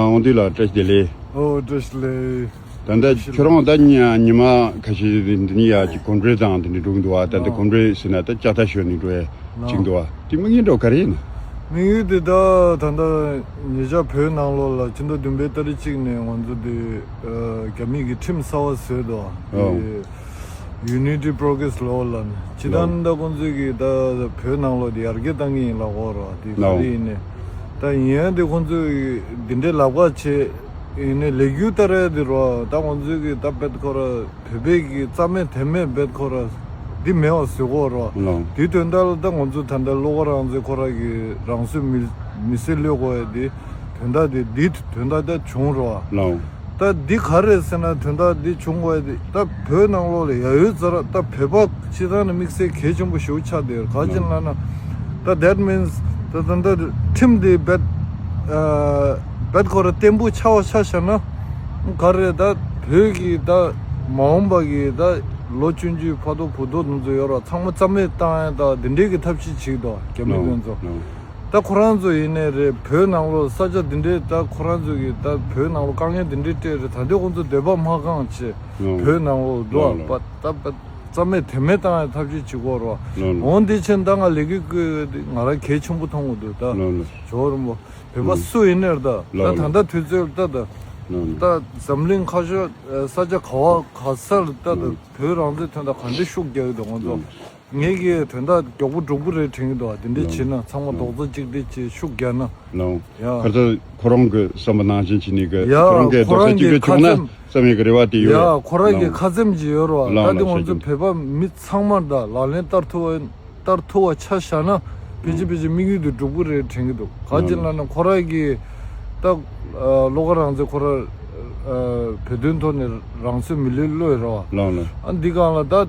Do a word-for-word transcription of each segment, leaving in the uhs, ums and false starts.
འོང་དུས་ལ་བཀྲ་ཤིས་བདེ་ལེགས། ཨོ་བཀྲ་ཤིས་བདེ་ལེགས། ད་ལྟ་ཁྱོད་རང་ད་ཉི་ཉི་མ་ཁ་ཤས་འདི་འདི་ནི་ཡ་གི་གོམ་བགྲོད་དང་འདི་འདྲ་འགྲོ་གི་འདུག་བ། ད་ལྟ་ཨོ་གོམ་བགྲོད་ཟེར་ན་ད་ལྕགས་རྟ་ཞོན་ནས་འགྲོ་ཡ་ཨོ་ཅིག་འདུག་བ། དེ་དམིགས་ཡུལ་འདྲ་ག་རེ་ཡིན་ན། དམིགས་ཡུལ་དེ་ད་ད་ལྟ་ཉེ་ཆར་བོད་ནང་ལོགས་ལ་ཕྱི་ཟླ་བདུན་པའི་ཏ་རིག་གཅིག་ནས་ང་ཚོ་དེ་རྒྱ་མི་གི་ཁྲིམས་གསར་བ་བཟོས་འདུག་བ། ཨོ་དེ་Unity Progress Law ལ་ནི་སྤྱི་བཏང་ད་ཁོང་ཚོས་ཀྱི་ད་བོད་ནང་ལོགས་དེ་ཡར་རྒྱས་བཏང་གི་ཡིན་ལབ་ཀྱི་ཡོད་རེད་བ། དེ་ག་རེ་ཡིན་ནའི་ད་ཡིན་ཡང་དེ་ཁོང་ཚོས་དེ་འདྲའི་ལབ་ཁ་བྱས་ཡིན་ནའི་ལས་འགུལ་ལྟར་ཡ་དེ་རེད་བ། ད་ཁོང་ཚོས་ཀྱི་ད་དཔེ་ཁོ་ར་བོད་པའི་གི་རྩ་མེད་དོན་མེད་དཔེ་ཁོ་ར་འདི་མེད་པ་བཟོ་གི་ཡོད་རེད་བ། དེའི་དོན་དག་ལ་ད་ང་ཚོ་ད་ལྟ་བློ་དགའ་རང་བཙན་ཁོ་ར་གི་རང་སོའི་མི་མི་སེར་གློད་དགོས་ཡ་དེ་དོན་དག་དེ་འདི་དོན་དག་ད་བྱུང་རེད་བ། ད་འདི་ག་རེ་ཟེར་ན་དོན་དག་འདི་བྱུང་དགོས་ཡ་དེ་ད་བོད་ནང་ལོགས་ལ་ཡ་ཡོད་ཙང་ར་ད་བོད་པ་སྤྱི་བཏང་ནས་དམིགས་བསལ་གལ་ཆེན་པོ་ཞེ་པོ་ཆགས་བསྡད་ཡོད་རེད། ག་ཅི་ལབ་ན་ད་that means ད་ད་ད་ཁྲིམས་དེ་རྦད་རྦད་ཁོ་ར་བརྟན་པོ་ཆགས་པ་ཆ་བཞག་ན་ག་རེ་ད་བོད་ཀྱི་ད་མ་འོངས་པ་གི་ད་ལོ་ཆུང་ཆུང་ཕ་དོ་བུ་དོ་དེ་ཚོ་ཡོད་རེད་བ། ཚང་མ་རྩ་མེད་བཏང་ཡ་ད་འདི་འདྲའི་གི་ཐབས་ཤེས་བྱེད་ཀྱི་འདུག་རྒྱ་མི་དེ་ཚོ། ད་ཁོ་རང་ཚོ་ཡིན་ནའི་རེད། བོད་ནང་ལོགས་ས་ཆ་འདི་འདྲའི་ད་ཁོ་རང་ཚོ་གི་ད་བོད་ནང་ལོགས་དཀའ་ངལ་འདི་འདྲའི་སྤྲད་རེད། ད་འདོད་ཁོང་ཚོ་འདོད་པ་མ་ཁེངས་བྱས་བོད་ནང་ལོགས་འགྲོ་བ་ད་རྩ་མེད་དོན་མེད་བཏང་ཡ་ཐབས་ཤེས་བྱེད་དགོས་རེད་བ། འོང་དེ་ཕྱིན་ད་ང་ལས་འགུལ་བསྐོས་ང་རང་གལ་ཆེན་པོ་མཐོང་གི་འདུག་ད་ཇོ་བོ་རིན་པོ་བོད་པ་སུ་ཡིན་ནའི་རེད། ད་ད་ད་ལྟ་དུས་ཚོད་ད་ད་ད་འཛམ་གླིང་ཁ་ཤོར་ས་ཆ་ག་བ་ག་ས་ལ་ད་ད་བོད་རང་བཙན་དོན་དག་ག་འདྲ་ཤུགས་རྒྱག་གི་འདུག་ང་ཚོ། ངས་ཀྱི་དོན་དག་མགྱོགས་པོ་འགྲུབ་ཀྱི་རེད་དྲན་གྱི་འདུག་དེ་འདྲ་བྱས་ན་ཚང་མ་རྡོག་རྩ་གཅིག་སྒྲིལ་བྱས་ཤུགས་རྒྱག་ན། ལགས། ཡ། ཁ་ཚ་ཁོ་རང་གི་བསམ་པ་ནང་བཞིན་བྱས་ནས་ཀྱི་ཡ་ཁོ་རང་གི་ཁོ་རྡོག་རྩ་རང་གཅིག་གི་སྒྲིལ་ཁ་བྱུང་ན་སེམས། བསམ་ཡས་ཀྱི་རེ་བ་དེ་ཡོད། ཡ་ཁོ་རང་གི་ལགས། ཁ་སེམས་ཀྱི་ཡོད་རེད་བ། ལགས་ད་དེ་ལགས་ང་ཚོ་བོད་པ་མི་ཚང་མར་ད་ལག་ལེན་བསྟར་ཐུབ་པ་བསྟར་ཐུབ་པ་ཆ་བཞག་ན་ཕལ་ཆེར་ཕལ་ཆེར་དམིགས་ཡུལ་དེ་འགྲུབ་ཀྱི་རེད་དྲན་གྱི་འདུག་ག་ཅི་ལབ་ན་ཁོ་རང་གི་ད་བློ་དགའ་རང་བཙན་ཁོ་རང་བོད་དོན་ཐོག་ནས་རང་སོའི་མི་ལུས་བློས་རེད་བ། ལགས་ལགས། ཨ་འདི་གང་ལ་ད།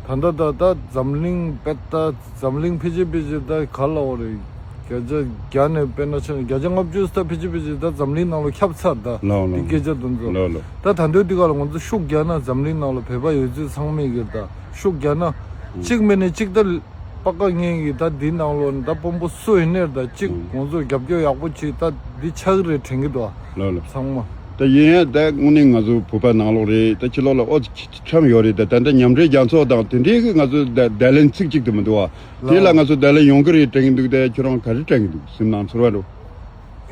ད་ལྟ་ད་ད་འཛམ་གླིང་དཔེ་ད་འཛམ་གླིང་ཕལ་ཆེར་ཕལ་ཆེར་ད་ག་ལ་འོ་རེད། བརྒྱ་ཆ་བརྒྱ་ནས་དཔེར་ན་ཆ་བརྒྱ་ཆ་ལྔ་བཅུ་ད་ཕལ་ཆེར་ཕལ་ཆེར་ད་འཛམ་གླིང་ནང་ལ་ཁྱབ་ཚར་ད། ལགས་འདི་ལགས། སྐད་ཆ་དེ་ཚོ། ལགས་ལགས། ད་ད་འདོད་འདི་ག་ལ་ང་ཚོ་ཤུགས་རྒྱག་ན་འཛམ་གླིང་ནང་ལ་བོད་པ་ཡོད་ཚད་ཚང་མས་གིར་ད་ཤུགས་རྒྱག་ན་གཅིག་མིན་ནས་གཅིག་ད་པ་ཀ་ངེད་ཀྱི་ད་འདི་ནང་ལོ་ད་དཔོན་པོ་སུ་ཡིན་ནའི་ད་གཅིག་ང་ཚོ་རྒྱབ་སྐྱོར་ཡག་པོ་བྱེད་ད་འདི་ཆགས་ཀྱི་རེད་དྲན་གྱི་འདུག་ལགས་ལགས། ཚང་མ། ད་ཡིན་ཡང་ད་དངོས་གནས་ང་ཚོ་བོད་པ་ནང་ལོགས་རེད། ད་ཕྱི་ལོགས་ལ་ཨོ་ཁྲམ་ཡོད་རེད། ད་ད་ལྟ་མཉམ་འབྲེལ་རྒྱལ་ཚོགས་དང་དེ་འདྲའི་གི་ང་ཚོ་བརྡ་བརྡ་ལན་ཚིག་གཅིག་ཏུ་མི་འདུག་བ། དེ་ལ་ལགས། ང་ཚོ་བརྡ་ལན་ཡོང་གི་རེད་དྲན་གྱི་འདུག་ད་ཁྱོད་རང་ག་རེ་དྲན་གྱི་འདུག་སེམས་ནང་ཚོར་བ་འགྲོ།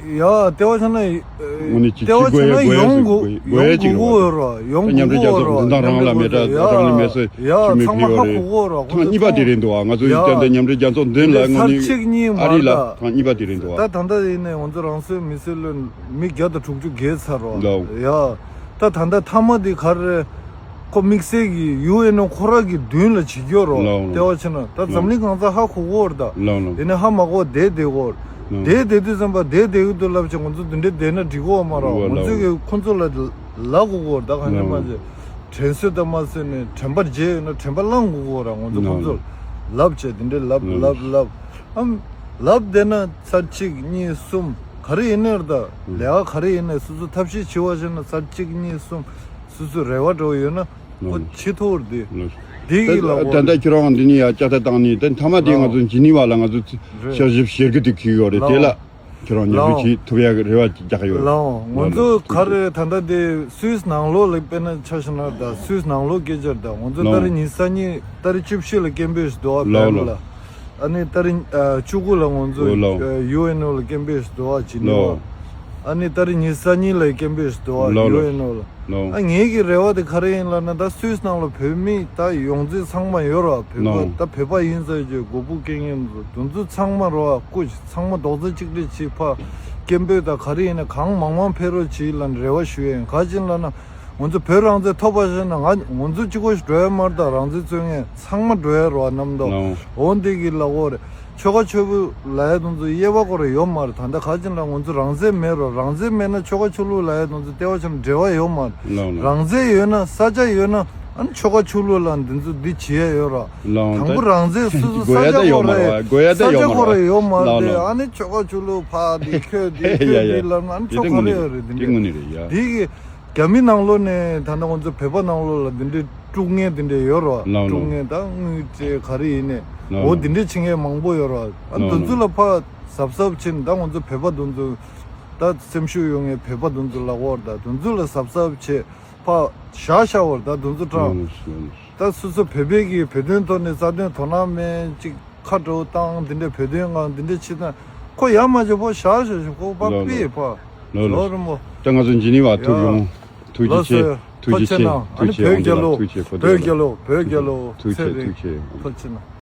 ཡ་ལྟེ་བ་ཆ་ན་དངོས་གནས་ཅིག་ལྟེ་བ་ཆ་ན་ཅིག་དགོས་ཡ་ཡོང་དགོས་དགོས་ཡ་ཡོང་ཅིག་དགོས་ཡོད་རེད། ཡོང་དགོས་ཀྱི་ཡོད་རེད། མདུན་ཐང་རང་ལ་མེད་ད་རང་ལ་མེད་ས་ཡ་ཁྱིམ་མི་ཚང་མ་ཕི་ཡོད་ཧ་རེད། གོ་གི་ཡོད་རེད། ཁོང་ཚོ་ཐང་གཉིས་པ་དེ་རེད་འདུག་བ། ང་ཚོ་ཡ་ད་ལྟ་མཉམ་འབྲེལ་རྒྱལ་ཚོགས་མདུན་ལ་དངོས་ཚར་གཅིག་གཉིས་ཨ་རི་མ་ལ་ད་ཐང་གཉིས་པ་དེ་རེད་འདུག་བ། ད་ད་ལྟ་ཡིན་ནའི་ང་ཚོ་རང་སོའི་མི་སེར་ལ་མི་བརྒྱ་དང་དྲུག་ཅུ་བརྒལ་ཚར་རོ། ལགས། ཡ། ད་ད་ལྟ་མཐའ་མ་དེ་ག་རེ་རེད། ཁོ་དམིགས་བསལ་གྱི་ཡུ་ཨེན་ཨོ་ཁོ་ར་གི་མདུན་ལ་བྱེད་རྒྱུ་རོ། ལགས་ལགས། ལྟེ་བ་ཆ་ན་ད་འཛམ་གླིང་གང་ས་ཧ་གོ་གི་ཡོད་རེད་ད། ལགས་ལགས། དེ་ནས་ཧ་མ་གོ་བསྡད་བསྡད་གི་ཡོད་རེད། ལགས། བསྡད་བསྡད་དུས་ཙམ་པ་བསྡད་བསྡད་གི་འདུག་ལབ་བྱས་ང་ཚོ་འདི་འདྲའི་བསྡད་ན་འགྲིག་གི་ཡོད་མ་རེད། ལགས་ང་ཚོས་ལགས། གི་ཁོ་ཚོ་ལ་ལབ་དགོས་གི་ཡོད་རེད་ད། གང་ཡིན་ལགས་མ་ལགས། བྱས་དྲན་གསོ་དང་མ་བཟོས་ནས་དྲན་པ་བརྗེད་ཡོད་ན་དྲན་པ་བསླང་དགོས་གི་ཡོད་རེད། ང་ཚོ་ཁོ་ལགས་ཚོ་ལགས། ལབ་བྱས་འདི་འདྲའི་ལབ་ལགས་ལབ་ལགས། ལབ་ཨམ། ལབ་བསྡད་ན་ཚར་གཅིག་གཉིས་གསུམ་ག་རེ་ཡིན་ནའི་རེད་ད། ལས་ཀ་ག་རེ་ཡིན་ནའི་སོ་སོ་ཐབས་ཤེས་བྱེད་པ་བྱས་ན་ཚར་གཅིག་གཉིས་གསུམ་སོ་སོའི་རེ་བ་འདྲ་བོ་ཡོད་ན་ཁོ་བྱེད་ཐུབ་རེད་དེ། དེ་གི་ལ་ད་ལྟ་ཁྱོད་རང་འདི་ནས་ཡ་ལྕགས་རྟ་བཏང་ནས་ད་མཐའ་མ་དེ་ང་ཚོ་ཇི་ནི་ཝ་ལ་ང་ཚོ་ལྕགས་ཞིབ་བཤེར་གི་དེ་ཁྱེར་ཡོད་རེད། དེ་ལ་ཁྱོད་རང་མཉམ་འབྲེལ་བྱེད་ཐུབ་ཡག་གི་རེ་བ་རྒྱག་གི་ཡོད་རེད། ལགས་ང་ཚོ་ག་རེ་ད་ལྟ་དེ་སུད་སི་ནང་ལོགས་ལ་དཔེར་ན་ཆ་བཞག་ན་ད་སུད་སི་ནང་ལོགས་སྐད་ཆ་རེད་ད། ང་ཚོ་ད་རེས་ཉི་ཤུ་རྩ་གཉིས་ད་རེས་བཅུ་བཞི་ལ་སྐད་འབོད་ཞིག་འདུག་བ། ལགས་བལ་ལ། ཨ་ནི་ཏ་རིག་ཨ་བཅུ་དགུ་ལ་ང་ཚོ་ཨོ་ལགས། ཨ་ཡུ་ཨེན་ཨོ་ལ་སྐད་འབོད་ཞིག་འདུག་བ་ཇི་ནི་ཝ། ལགས། ཨ་ནི་ཏ་རིག་ཉི་ཤུ་རྩ་གཉིས་ལ་སྐད་འབོད་ཞིག་འདུག་བ། ལགས་ལགས། ཡུ་ཨེན་ཨོ་ལ། ལགས། ཨ་ངེད་ཀྱི་རེ་བ་དེ་ག་རེ་ཡིན་ལབ་ན་ད་སུད་སི་ནང་ལ་བོད་མི་ད་ཡོངས་རྫོགས་ཚང་མ་ཡོད་ར། བོད་པ་ལགས། ད་བོད་པ་ཡིན་ཟེར་གྱི་མགོ་སྦུག་སྐད་ངན་དེ་ཚོ་ཚང་མ་ར་བ་སྐུ་མཁྱེན་ཚང་མ་རྡོག་རྩ་གཅིག་སྒྲིལ་བྱེད་ཕ་སྐད་འབོད་ད་ག་རེ་ཡིན་ན་གང་མང་མང་ཕེབས་རོགས་བྱེད་ལབ་རེ་བ་ཞུ་ཡ་ཡིན། ག་ཅི་ལབ་ན། ང་ཚོ་བོད་རང་བཙན་ཐོབ་པ་བྱས་ན་ང་ང་ཚོ་གཅིག་པོ་ཞིག་འགྲོ་ཡ་མ་རེད་ད། རང་བཙན་རྩོད་མཁན་ཚང་མ་འགྲོ་ཡ་རེད་བ་རྣམ་རྟོག་ལའོ། འོ་འདི་གི་ལ་འོ་རེད། ཆོལ་ཁ་ཆོལ་པོ་ལ་ཡ་དེ་ཚོ་དབྱེ་བ་ཁོ་ར་ཡོད་མ་རེད། ད་ལྟ་ག་ཅི་ལ་ང་ཚོ་རང་བཙན་མེད་རོ། རང་བཙན་མེད་ན་ཆོལ་ཁ་ཆོལ་པོ་ལ་ཡ་དེ་ཚོ་ལྟེ་བ་ཆེན་འབྲེལ་བ་ཡོད་མ་རེད། ལའོ་ལའོ། རང་བཙན་ཡོད་ན་ས་ཆ་ཡོད་ན་ཨ་ནི་ཆོལ་ཁ་ཆོལ་པོ་ལ་འདི་ཚོ་འདི་བྱེད་ཡ་ཡོད་ར། ལའོ། དང་པོ་རང་བཙན་སོ་སོ་ས་ཆ་ཁོ་ར་ཡོད་མ་རེད། ས་ཆ་ཁོ་ར་ཡོད་མ་རེད། ལའོ་ལའོ། ཨ་ནི་ཆོལ་ཁ་ཆོལ་པོ་ཕ་འདི་ཁྱོད་འདི་ཁྱོད་འདི་ལབ་ན་ཨ་ནི་ཆོལ་ཁ་ར་ཡོད་རེད། འདི་འདྲ་དེ་དངོས་གནས་རེད་ཡ། འདི་གི་རྒྱ་མི་ནང་ལོགས་ནས་ད་ནི་ང་ཚོ་བོད་པ་ནང་ལོགས་ལ་འདི་འདྲའི་དཀྲུག་མཁན་འདི་འདྲ་ཡོད་རེད་བ། ལའོ་ལའོ། དཀྲུག་མཁན་ད་དངུལ་རྩིས་ག་རེ་ཡིན་ནས་ལའོ་འོ་ལའོ། འདི་འདྲ་བྱེད་མཁན་མང་པོ་ཡོད་རེད་བ། ཨ་ལའོ་འདི་ཚོ་ལའོ། ལ་ཕར་གཟབ་གཟབ་བྱེད་ནས་ད་ང་ཚོ་བོད་པ་འདི་ཚོ་ ད་སེམས་ཤུགས་ཡོད་མཁན་བོད་པ་དེ་ཚོ་ལ་འོར་ད་དེ་ཚོ་ལ་གཟབ་གཟབ་བྱེད་ཕ་བཞག་བཞག་འོར་ད་དེ་ཚོ་དྲང་། ད་སོ་སོ་བོད་པའི་གི་བོད་དོན་ཐོག་ནས་རྩ་དོན་དོ་སྣང་མེད་ཅིག་ཁ་དྲོ་བཏང་འདི་འདྲ་བོད་དོན་ངང་འདི་འདྲ་བྱེད་སྟངས་ཁོ་ཡ་མ་བྱེད་ཕོ་བཞག་བཞག་བཞག་ཁོ་པ་ལོ་ལོ་པི་ཕ་ལོ་ལོ་ལོ་རི་མོ་ད་ང་ཚོ་ཇི་ནི་ཝ་ཐུག་ཡ་ཡོང་ཐུགས་རྗེ་ལགས་ཆེ། སོ་ཐུགས་རྗེ་ཐུགས་ཆེ་ཆེ་གནང་། ཨ་ནི་ཐུགས་ཆེ་བོད་ཡོང་རྒྱལ་ལོ། ཐུགས་ཆེ་བོད་རྒྱལ་ལོ། བོད་རྒྱལ་ལོ། ཐུགས་ཆེ་ཚེ་རིང་ཐུགས་ཆེ་ཡོང་། ཐུགས་ཆེ་གནང་།